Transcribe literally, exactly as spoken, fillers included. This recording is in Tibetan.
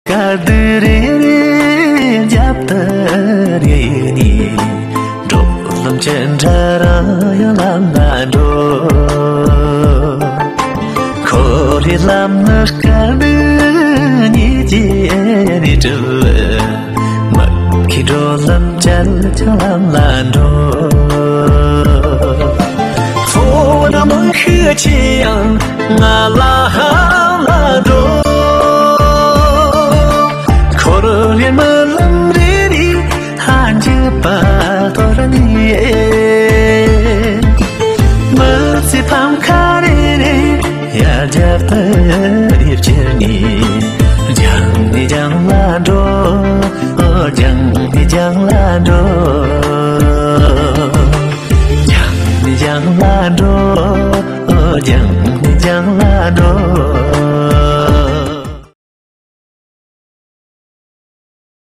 དཀར་སྡེར་རེ་རེ་རྒྱབ་ཏུ་རེ་ནི། འགྲོ་ལམ་ཅི་འདྲ་རང་ཡང་ལམ་ལ་འགྲོ། འཁོར་བའི་ལམ་ནི་དཀར་སྡེར་ཉིད་ཀྱིས་ནི་གྲུབ། མི་ཁའི་འགྲོ་ལམ་ཅལ་ཀྱང་ལམ་ལ་འགྲོ། འཚོ་བ་མི་ཤི་ཆེ་ཡང་ང་ལ།